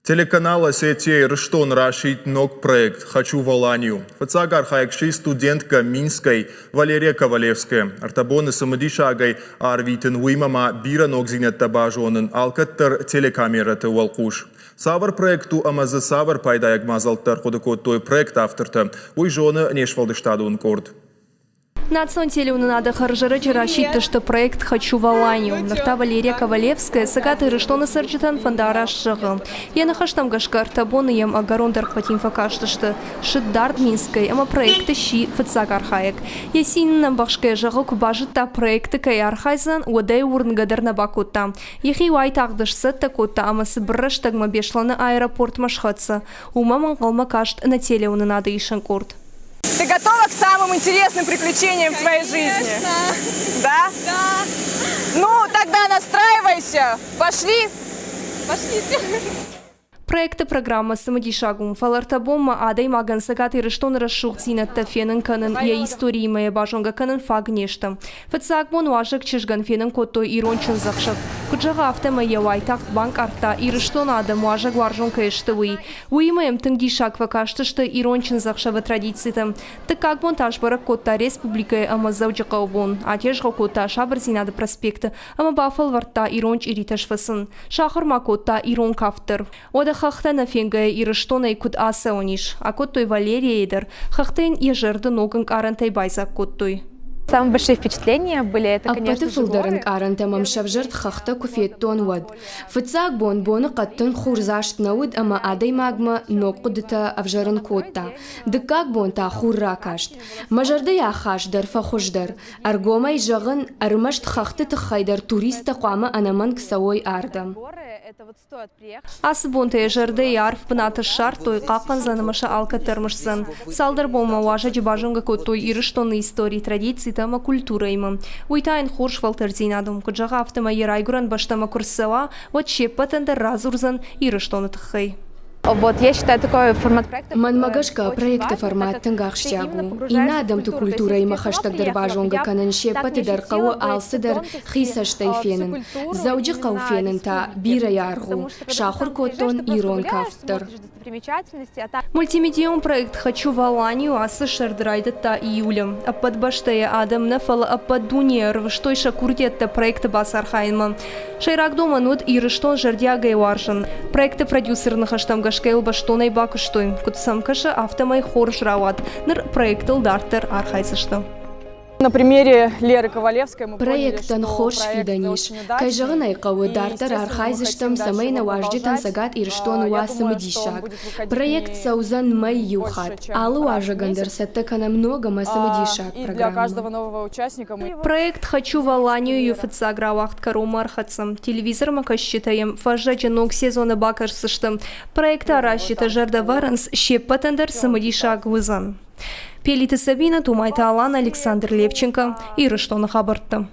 Телеканал Осетия Ирыстон расидт ног проект «Хочу в Аланию». Фыццаг архайӕг сси студенткӕ Минскӕй Валерия Ковалевская. Ӕртӕ боны цымыдисагӕй арвитын, уыимӕ ма бирӕ ногдзинӕдтӕ базонын алкӕддӕр телекамерӕты уӕлхъус. Цавӕр проект у ӕмӕ дзы цавӕр пайдайаг мадзӕлттӕ ӕрхъуыды кодтой проекты автортӕ, уый зоны не сфӕлдыстадон къорд. Национ телеуынынады хӕрзӕрӕджы расидтысты проект «Хочу в Аланию». Ныр та Валерия Ковалевская Цӕгат Ирыстоны цӕрджытӕн фӕндараст зӕгъы. Йӕ ныхӕстӕм гӕсгӕ ӕртӕ боны йӕм ӕгӕрон дӕргъвӕтин фӕкастысты. Ссыд дард Минскӕй ӕмӕ проекты сси фыццаг архайӕг. Йӕ цин ын ӕмбӕхсгӕ зӕгъы, куы базыдта, проекты кӕй архайдзӕн, уӕд ӕй уырнгӕ дӕр нӕ бакодта. Йӕхи уайтагъд сцӕттӕ кодта ӕмӕ цыбыр рӕстӕгмӕ Беслӕны аэропортмӕ схӕццӕ. Уымӕ ӕнхъӕлмӕ каст нӕ телеуынынады исӕн къорд. Ты готова к самым интересным приключениям в своей жизни? Да? Да. Ну, тогда настраивайся. Пошли. Пошлите. Проекты программӕ цымыдисаг у, фӕлӕ ӕртӕ бонмӕ адӕймагӕн Цӕгат Ирыстоны рӕсугъддзинӕдтӕ фенын кӕнын, йӕ историимӕ йӕ базонгӕ кӕнын фаг не сты. Фыццаг бон уазӕг чызгӕн фенын кодтой ирон чындзӕхсӕв. Куыд зӕгъы, афтӕмӕй йӕ уайтагъд банкъардта, Ирыстоны адӕм уазӕгуарзон кӕй сты, уый. Уыимӕ йӕм тынг диссаг фӕкастысты ирон чындзӕхсӕвы традицитӕ. Дыккаг бон та сбӕрӕг кодта республикӕйы ӕмӕ Дзӕуджыхъӕуы бон. Атезгъо кодта Сабырдзинады проспекты ӕмӕ бафӕлвӕрдта ирон чъиритӕ сфыцын. Сахуыр ма кодта ирон кафт дӕр. Уӕдӕ хӕхтӕ нӕ фенгӕйӕ Ирыстонӕй куыд ацӕуӕн ис? Акодтой Валерияйы дӕр. Хӕхтӕ йын йӕ зӕрды ног ӕнкъарӕнтӕй байдзаг кодтой. Самые большие впечатления были это, Ӕппӕты фылдӕр ӕнкъарӕнтӕ мӕм сӕвзӕрд хӕхтӕ куы федтон, уӕд. Фыццаг бон боныхъӕд тынг хурдзаст нӕ уыд ӕмӕ адӕймагмӕ ног хъуыдытӕ ӕвзӕрын кодта. Дыккаг бон та хур ракаст. Мӕ зӕрдӕйы ахаст дӕр фӕхуыздӕр. Ӕргомӕй зӕгъын, ӕрмӕст хӕхты тыххӕй дӕр туристтӕ хъуамӕ ӕнӕмӕнг цӕуой ардӕм. Ацы бонтӕ йӕ зӕрдӕйы арф бынат ссардтой, хъахъхъӕндзӕн ӕмӕ сӕ алкӕддӕр мысдзӕн. Цалдӕр бонмӕ уазӕджы базонгӕ кодтой Ирыстоны истори, традицитӕ ӕмӕ культурӕимӕ. Уый та йын хорз фӕлтӕрддзинад у. Куыд зӕгъы, афтӕмӕй йӕ райгуырӕн бӕстӕмӕ куы рцӕуа, уӕд се ппӕтӕн дӕр радзурдзӕн Ирыстоны тыххӕй. Вот я считаю такой формат проекта. Мӕнмӕ гӕсгӕ, проекты формат тынг ахсджиаг у. Иннӕ адӕмты культурӕимӕ хӕстӕгдӕр базонгӕ кӕнын се ппӕты дӕр хъӕуы алцыдӕр хи цӕстӕй фенын. Дзӕуджыхъӕу фенын та бирӕ аргъ у. Сахуыр кодтон ирон кафт дӕр. Мультимедийон проект «Хочу в Аланию» ацы сӕрд райдыдта июлы. Ӕппӕт бӕстӕйы адӕм нӕ, фӕлӕ ӕппӕт дунейы ӕрвыстой сӕ курдиӕттӕ проекты бацархайынмӕ. Сӕйраг домӕн уыд Ирыстон зӕрдиагӕй уарзын. Проекты продюсеры ныхӕстӕм гӕсгӕ йыл бӕстонӕй бакуыстой. Куыд сӕм кӕсы, афтӕмӕй хорз рауад. Ныр проектыл дарддӕр архайдзысты. На примере Леры Ковалевской мы Проектӕн хорз фидӕн ис. Кӕй зӕгъын ӕй хъӕуы, дарддӕр архайдзыстӕм, цӕмӕй нӕ уазджытӕн Цӕгат Ирыстоны уа цымыдисаг. Проект цӕудзӕн мӕй иу хатт. Алы уазӕгӕн дӕр цӕттӕ кӕнӕм ног ӕмӕ цымыдисаг программӕ. Проект «Хочу в Аланию»-йы фыццаг рауагъд кӕронмӕ ӕрхӕццӕ. Телевизормӕ кӕсджытӕ йӕм фӕззӕджы ног сезоны бакӕсдзысты. Проекты аразджытӕ зӕрдӕ вӕрынц, се ппӕтӕн дӕр цымыдисаг уыдзӕн. Пелиты Сабина, Тумайты Алан, Александр Левченко, Ирыстоны хабӕрттӕ.